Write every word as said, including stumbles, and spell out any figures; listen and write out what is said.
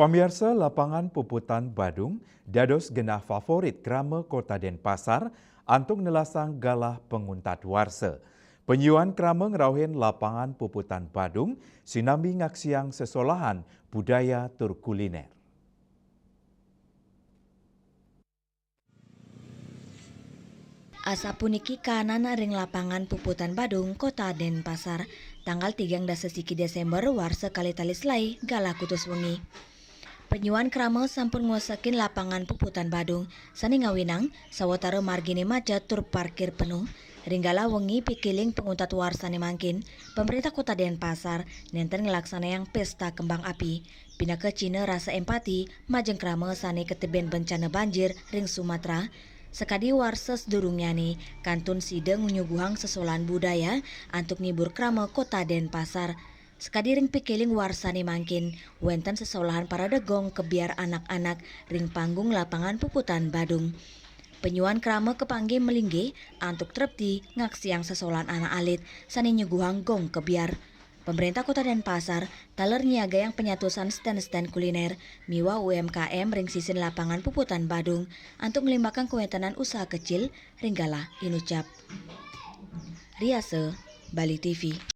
Pamiarsa, lapangan puputan Badung dados genah favorit krama Kota Denpasar antuk nelasang galah panguntat warsa. Penyuan krama ngrauhin lapangan puputan Badung sinambi ngaksiang sesolahan budaya tur kuliner. Asapuniki kaanana ring lapangan puputan Badung, Kota Denpasar, tanggal tigang dasa siki Desember warsa kalih tali selaé galah kutus wengi. Penyuan krama sampun ngwesekin lapangan puputan Badung, sané ngawinang sawatara marginé macet tur parkir penuh. Ring galah wengi pikiling panguntat warsané mangkin, Pemerintah Kota Denpasar nénten nglaksanayang pésta kembang api. Pinaka cihna rasa empati majeng krama sané katebin bencana banjir ring Sumatera, sakadi warsa sadurungnyané kantun sida nyuguhang sesolahan budaya antuk ngibur krama Kota Denpasar. Sakadi ring pikiling warsané mangkin, wénten sesolahan parade gong kebyar anak-anak ring panggung lapangan puputan Badung. Penyuan krama kapanggih malinggih antuk trepti ngaksiang sesolahan anak alit sané nyuguhang gong kebyar. Pemerintah Kota Denpasar taler nyiagayang panyatusan stén-stén kuliner miwah U M K M ring sisin lapangan puputan Badung antuk nglimbakang kawéntenan usaha kecil ring galah inucap. Riasa, Bali T V.